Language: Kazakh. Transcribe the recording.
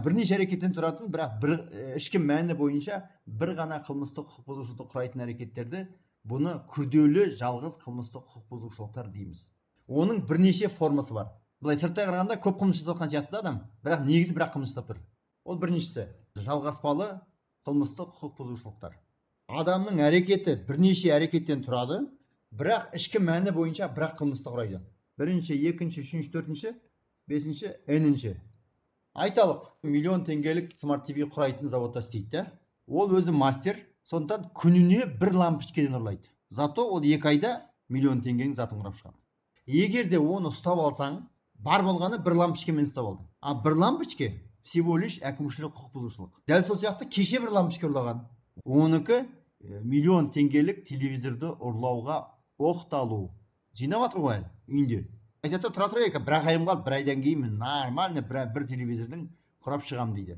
Бірнеше әрекеттен тұратын, бірақ бір ішкі мәні бойынша бір ғана қылмыстық құқық бұзушылықты құрайтын әрекеттерді, бұны күрделі жалғыз қылмыстық құқық бұзушылықтар дейміз. Оның бірнеше формасы бар. Былай сырттай қарағанда көп қылмыс жасап жатқан сияқты да адам, бірақ негізі бір ақ қылмыс жасап тұр. Ол біріншісі — жалғаспалы қылмыстық құқық бұзушылықтар. Адамның әрекеті бірнеше әрекеттен тұрады, бірақ ішкі мәні бойынша бір ақ қылмысты құрайды. Бірінші, екінші, үшінші, төртінші, бесінші, n-інші. Айталық, миллион теңгелік смарт ТВ құрайтын заводта істейді да. Ол өзі мастер, сондықтан күніне бір лампочкадан ұрлайды. Зато ол 2 айда миллион теңгенің затын құрап шығады. Егер де оны ұстап алсаң, бар болғаны бір лампочкамен ұстап алды, а бір лампочка всего лишь әкімшілік құқық бұзушылық. Дәл сол сияқты кеше бір лампочка ұрлаған, оныкі миллион теңгелік телевизорды ұрлауға оқталу. Жинап жатыр ғой әлі үйінде. Айтады да: «Тұра тұрайық, бір ақ айым қалды, бір айдан кейін мен нормально бір телевизордың құрап шығамын», — дейді.